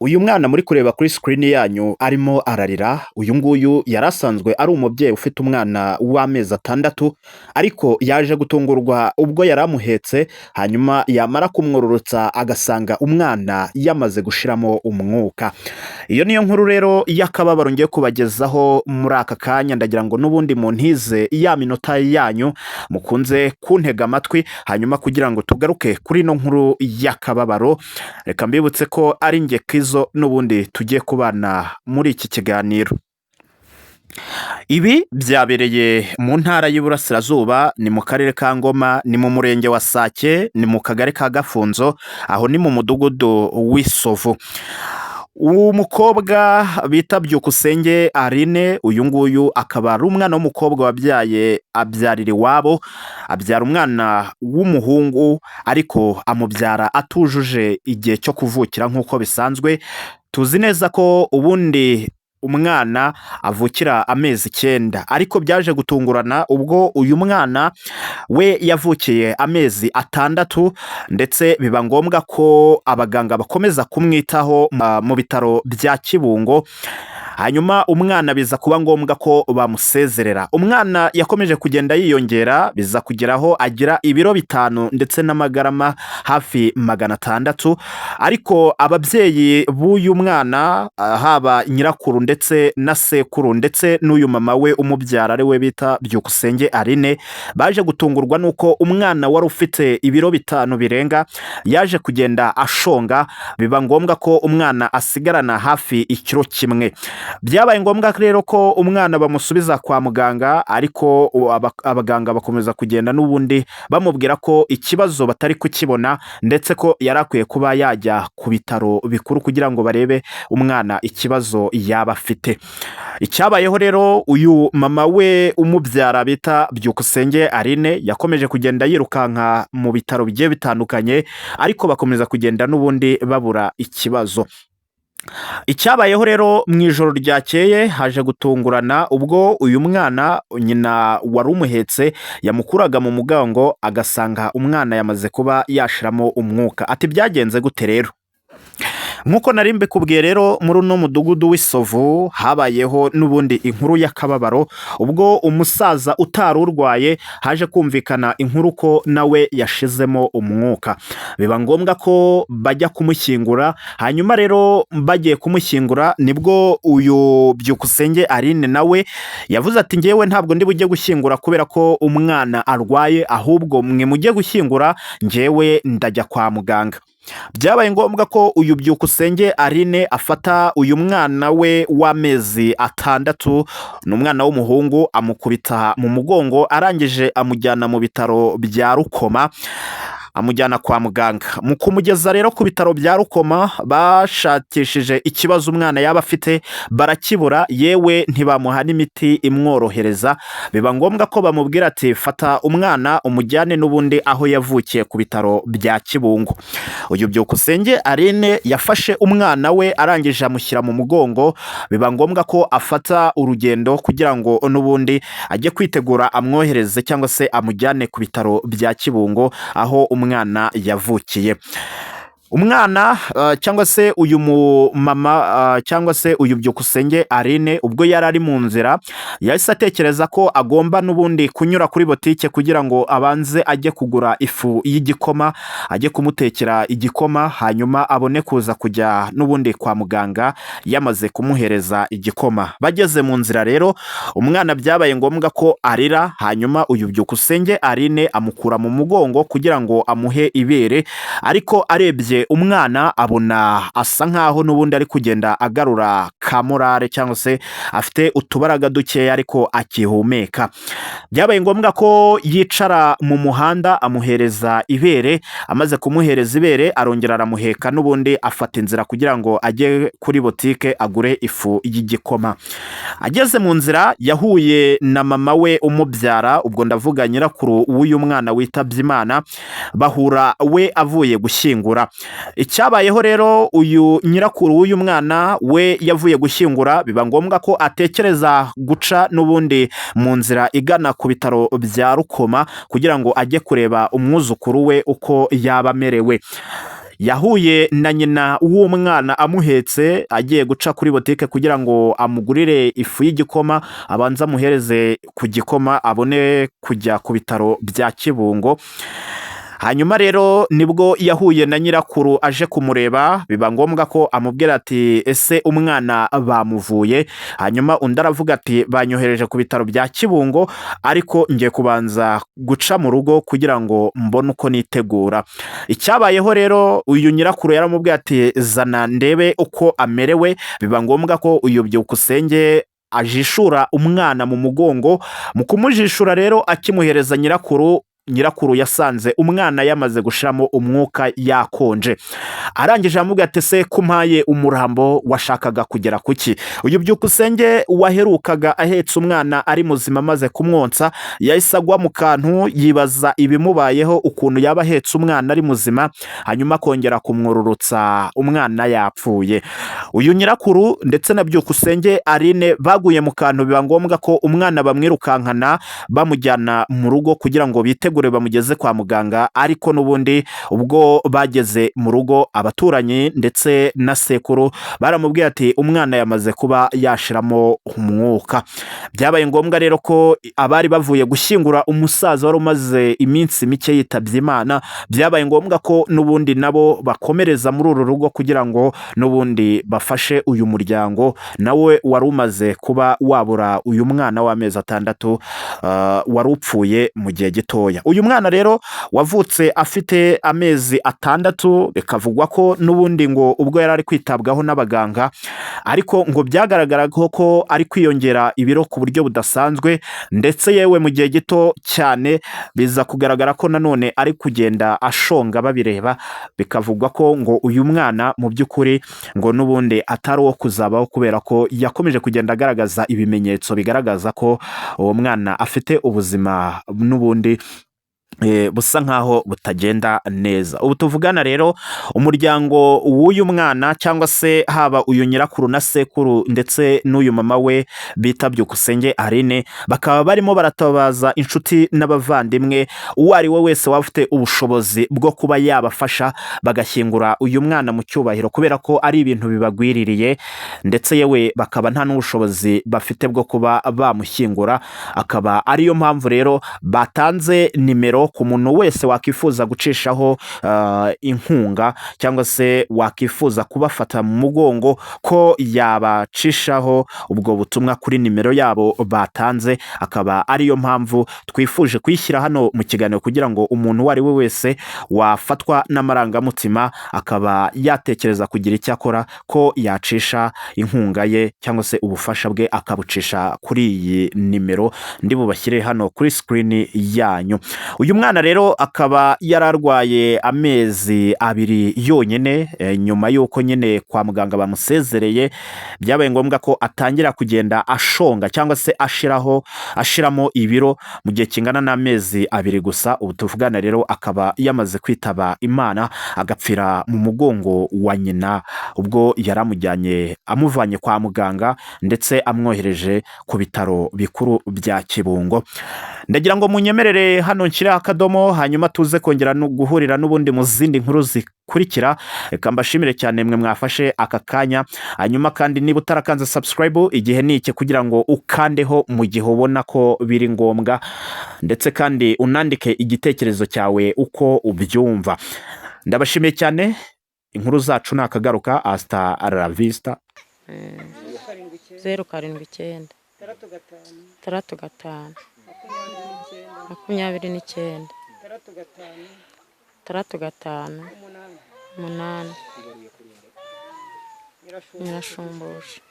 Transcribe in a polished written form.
Uyu mwana muri kureba kuri screen yanyu arimo ararira, uyu nguyu yari asanzwe ari umubyeyi ufite umwana w'amezi 6, ariko yaje gutungurwa ubwo yari amuhetse, hanyuma yamara kumwororotsa agasanga umwana yamaze gushiramo umwuka. Iyo niyo nkuru rero y'akababaro ngiye kubagezaho muri aka kanya, ndagira ngo n'ubundi muntize ya minota yanyu mukunze kuntega amatwi, hanyuma kugira ngo tugaruke kuri ino nkuru y'akababaro, reka mbibutse ko ari njye Kizo n'ubundi tugiye kubana muri iki kiganiro. Ibi byabereye mu ntara y'Iburasirazuba, ni mu karere ka Ngoma, ni mu murenge wa Sake, ni mu kagari ka Gafunzo, aho ni mu mudugudu w'Isovu. Umukobwa bita Byukusenge Aline, uyu nguyu akaba ari umwana w'umukobwa wabyaye abyarira iwabo, abyara umwana w'umuhungu ariko amubyara atujuje igihe cyo kuvukira nk'uko bisanzwe, tuzi neza ko ubundi umwana avukira amezi 9, ariko byaje gutungurana ubwo uyu mwana we yavukiye amezi 6, ndetse biba ngombwa ko abaganga bakomeza kumwitaho mu bitaro bya Kibungo, hanyuma umwana biza kuba ngombwa ko bamusezerera. Umwana yakomeje kugenda yiyongera, biza kugeraho agira ibiro 5 ndetse n'amagarama hafi 600, ariko ababyeyi b'uyu mwana, haba nyirakuru ndetse na sekuru ndetse n'uyu mama we umubyara ari we bita Byukusenge Aline, baje gutungurwa n'uko umwana wari ufite ibiro 5 birenga yaje kugenda ashonga, biba ngombwa ko umwana asigarana hafi ikiro kimwe. Byabaye ngombwa rero ko umwana bamusubiza kwa muganga, ariko abaganga bakomeza kugenda n'ubundi bamubwira ko ikibazo batari kukibona, ndetse ko yari akwiye kuba yajya ku bitaro bikuru kugira ngo barebe umwana ikibazo yaba afite. Icyabayeho rero, uyu mama we umubyara bita Byukusenge Aline yakomeje kugenda yirukanka mu bitaro bigiye bitandukanye, ariko bakomeza kugenda n'ubundi babura ikibazo. Icyabayeho rero, mu ijoro ryakeye haje gutungurana ubwo uyu mwana nyina wari umuhetse yamukuraga mu mugongo agasanga umwana yamaze kuba yashiramo umwuka. Ati byagenze gute rero? Nk'uko nari mbikubwiye rero, muri uno mudugudu w'Isovu habayeho n'ubundi inkuru y'akababaro, ubwo umusaza utari urwaye haje kumvikana inkuru ko nawe yashizemo umwuka, biba ngombwa ko bajya kumushyingura. Hanyuma rero bagiye kumushyingura, nibwo uyu Byukusenge Aline nawe yavuze ati ngewe ntabwo ndi bujye gushyingura kubera ko umwana arwaye, ahubwo mwe mujye gushyingura, ngewe ndajya kwa muganga. Byabaye ngombwa ko uyu Byukusenge Aline afata uyu mwana we w'amezi 6, ni umwana w'umuhungu, amukubita mu mugongo, arangije amujyana mu bitaro bya Rukoma, amujyana kwa muganga. Mu kumugeza rero ku bitaro bya Rukoma, bashakishije ikibazo umwana yaba afite barakibura, yewe ntibamuha n'imiti imworohereza, biba ngombwa ko bamubwira ati fata umwana umujyane n'ubundi aho yavukiye ku bitaro bya Kibungo. Uyu Byukusenge Aline yafashe umwana we arangije amushyira mu mugongo, biba ngombwa ko afata urugendo kugira ngo n'ubundi ajye kwitegura amwohereze cyangwa se amujyane ku bitaro bya Kibungo aho umwana yavukiye. Umwana cyangwa se uyu mumama cyangwa se uyu Byukusenge Aline, ubwo yari ari mu nzira yahise atekereza ko agomba n'ubundi kunyura kuri botike kugira ngo abanze ajye kugura ifu y'igikoma, ajye kumutekera igikoma, hanyuma abone kuza kujya n'ubundi kwa muganga yamaze kumuhereza igikoma. Bageze mu nzira rero, umwana byabaye ngombwa ko arira, hanyuma uyu Byukusenge Aline amukura mu mugongo kugira ngo amuhe ibere, ariko arebye umwana abona asa nkaho n'ubundi ari kugenda agarura ka morale cyangwa se afite utubaraga dukeya ariko akihumeka. Byabaye ngombwa ko yicara mu muhanda amuhereza ibere, amaze kumuhereza ibere arongera aramuheka n'ubundi afata inzira kugira ngo ajye kuri botike agure ifu y'igikoma. Ageze mu nzira yahuye na mama we umubyara, ubwo ndavuga nyirakuru w'uyu mwana witabye Imana, bahura we avuye gushyingura. Icyabayeho rero, uyu nyirakuru w'uyu mwana we yavuye gushyingura, biba ngombwa ko atekereza guca n'ubundi mu nzira igana ku bitaro bya Rukoma kugira ngo ajye kureba umwuzukuru we uko yaba amerewe. Yahuye na nyina w'umwana amuhetse agiye guca kuri botike kugira ngo amugurire ifu y'igikoma, abanze amuhereze ku gikoma abone kujya ku bitaro bya Kibungo. Hanyuma rero nibwo yahuye na nyirakuru aje kumureba, biba ngombwa ko amubwira ati ese umwana bamuvuye? Hanyuma undi aravuga ati banyohereje ku bitaro bya Kibungo, ariko ngiye kubanza guca mu rugo kugira ngo mbone uko nitegura. Icyabayeho rero, uyu nyirakuru yaramubwiye ati zana ndebe uko amerewe, biba ngombwa ko uyu Byukusenge ajishura umwana mu mugongo. Mu kumujishura rero akimuhereza nyirakuru, nyirakuru yasanze umwana yamaze gushiramo umwuka yakonje. Arangije aramubwira ati ese kumpaye umurambo washakaga kugera kuki? Uyu Byukusenge waherukaga ahetse umwana ari muzima amaze kumwonsa, yahise agwa mu kantu yibaza ibimubayeho, ukuntu yaba ahetse umwana ari muzima hanyuma akongera kumwururutsa umwana yapfuye. Uyu nyirakuru ndetse na Byukusenge Aline baguye mu kantu, biba ngombwa ko umwana bamwirukankana bamujyana mu rugo kugira ngo bitegure bamugeze kwa muganga. Ariko n'ubundi ubwo bageze mu rugo, abaturanyi ndetse na sekuru baramubwiye ati umwana yamaze kuba yashiramo umwuka. Byabaye ngombwa rero ko abari bavuye gushyingura umusaza wari umaze iminsi mike yitabye Imana, byabaye ngombwa ko n'ubundi nabo bakomereza muri uru rugo kugira ngo n'ubundi bafashe uyu muryango nawe wari umaze kuba wabura uyu mwana w'amezi 6 wari upfuye mu gihe gitoya. Uyu mwana rero wavutse afite amezi 6, bikavugwa ko n'ubundi ngo ubwo yari ari kwitabwaho n'abaganga, ariko ngo byagaragaraga ko ari kwiyongera ibiro ku buryo budasanzwe, ndetse yewe mu gihe gito cyane biza kugaragara ko nanone ari kugenda ashonga babireba, bikavugwa ko ngo uyu mwana mu by'ukuri ngo n'ubundi atari uwo kuzabaho, kubera ko yakomeje kugenda agaragaza ibimenyetso bigaragaza ko uwo mwana afite ubuzima n'ubundi busa nkaho butagenda neza. Ubu tuvugana rero umuryango w'uyu mwana, cyangwa se haba uyu nyirakuru na sekuru ndetse n'uyu mama we bita Byukusenge Aline, bakaba barimo baratabaza inshuti n'abavandimwe, uwo ari we wese waba ufite ubushobozi bwo kuba yabafasha bagashyingura uyu mwana mu cyubahiro, kubera ko ari ibintu bibagwiririye, ndetse yewe bakaba nta n'ubushobozi bafite bwo kuba bamushyingura. Akaba ariyo mpamvu rero batanze nimero ku muntu wese wakwifuza gucishaho inkunga cyangwa se wakwifuza kubafata mu mugongo, ko yabacishaho ubwo butumwa kuri nimero yabo batanze. Akaba ariyo mpamvu twifuje kuyishyira hano mu kiganiro kugira ngo umuntu uwo ari we wese wafatwa n'amarangamutima akaba yatekereza kugira icyo akora, ko yacisha inkunga ye cyangwa se ubufasha bwe akabucisha kuri iyi nimero ndi bubashyire hano kuri sikirini yanyu. Uyu mwana rero akaba yararwaye amezi 2 yonyine, nyuma y'uko nyine kwa muganga bamusezereye, byabaye ngombwa ko atangira kugenda ashonga cyangwa se ashiramo ibiro mu gihe kingana n'amezi 2 gusa. Ubu tuvugana rero akaba yamaze kwitaba Imana, agapfira mu mugongo wa nyina ubwo yaramujyanye amuvanye kwa muganga ndetse amwohereje ku bitaro bikuru bya Kibungo. Ndagira ngo munyemerere hano nshyire akadomo, hanyuma tuze kongera guhurira n'ubundi mu zindi nkuru zikurikira. Reka mbashimire cyane mwe mwafashe aka kanya. Hanyuma kandi niba utarakanze subscribe, igihe ni iki kugira ngo ukandeho mu gihe ubona ko biri ngombwa, ndetse kandi unandike igitekerezo cyawe uko ubyumva. Ndabashimiye cyane, inkuru zacu ni akagaruka. Hasta la vista. 0 7 9 6 5 29 6 5 8. Nyirashumbusha.